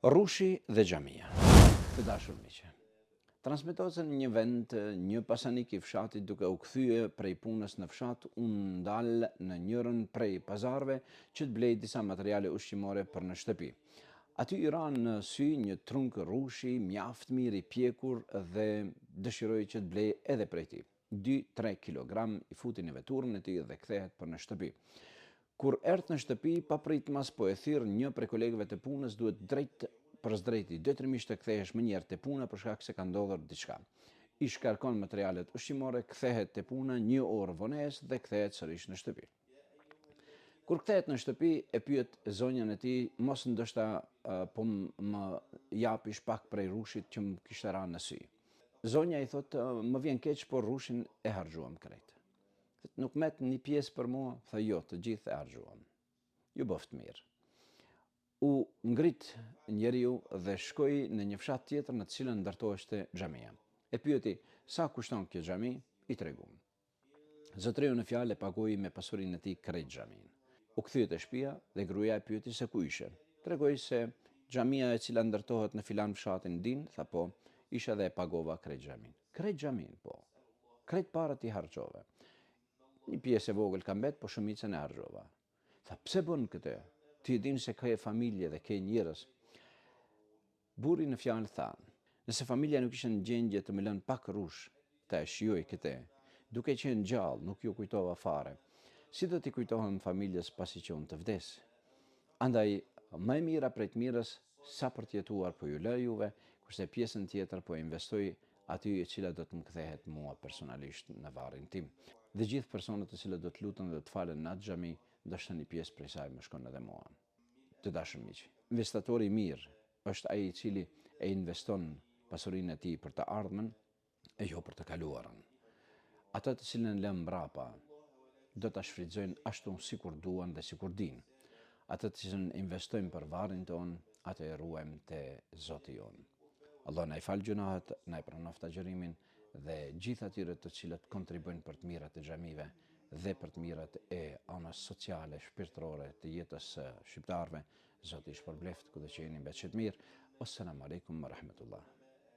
Rrushi dhe xhamia. Të dashur miq. Transmetohet se në një vend, një pasanik i fshatit duke u kthye prej punës në fshat u ndal në njërën prej pazarve që të blejë disa materiale ushqimore për në shtëpi. Aty i ra në sy një trung rrushi mjaft mirë i pjekur dhe dëshiroi që të blejë edhe prej tij. Dy-tre kilogram i futi në veturën e tij dhe kthehet për në shtëpi. Kur erdh në shtëpi, papritmas po e thirr një prej kolegëve të punës duhet drejtpërsëdrejti detyrimisht të kthehesh menjëherë te puna për shkak se ka ndodhur diçka. I shkarkon materialet ushqimore, kthehet te puna një orë vonesë dhe kthehet sërish në shtëpi. Kur kthehet në shtëpi e pyet zonjën e tij, mos ndoshta po më japish pak prej rrushit që më kishte ra në sy. Zonja i thotë, më vjen keq, por rrushin e harxhuam krejt. Thotë, nuk met një pjesë për mua? Tha, jo, të gjithë e harxhuam. Ju bëftë mirë. U ngrit njeriu dhe shkoi në një fshat tjetër në të cilën ndërtoheshte xhamia. E pyeti, sa kushton kjo xhami? I treguan. Zotëriu në fjalë e pagoi me pasurinë e tij krejt xhaminë. U kthye te shtëpia dhe gruaja e pyeti se ku ishe. Tregoi se xhamia e cila ndërtohet në filan fshatin din, tha po, isha dhe e pagova krejt xhaminë. Krejt xhaminë, po. Krejt paret i harxhove. Një pjesë e vogël ka mbet, po shumicën e harxhova. Tha, pse bën këtë? Ti e din se ke familje dhe ke njerëz. Burri në fjalë tha, Nëse familja nuk ishte në gjendje të më lënë pak rrush ta e shijoj këtë, duke qenë gjallë nuk iu kujtova fare, si do t'i kujtohem familjes pasi që unë të vdes? Andaj, më e mira prej të mirës, sa për të jetuar po ju lë juve, kurse pjesën tjetër po e investoj aty e cila do të më kthehet mua personalisht në varrin tim. Dhe gjithë personat të cilët do të luten dhe do të falen në atë xhami, ndoshta një pjesë prej saj më shkon edhe mua. Të dashur miq, investitori i mirë është ai i cili e investon pasurinë e tij për të ardhmen e jo për të kaluarën. Atë të cilën e lëmë mbrapa do ta shfrytëzojnë ashtu sikur duan dhe sikur dinë. Atë të cilën investojmë për varrin tonë, atë e ruajmë te Zoti jonë. Allah na i faltë gjynahet, na e pranoftë agjërimin dhe gjithë atyre të cilët kontribuojnë për të mirat e xhamive dhe për të mirat e anës sociale, shpirtërore të jetës së shqiptarëve, Zoti i shpërbleftë kudo që jeni mbetshit mirë. Wassalamu alaikum wa rahmetullah.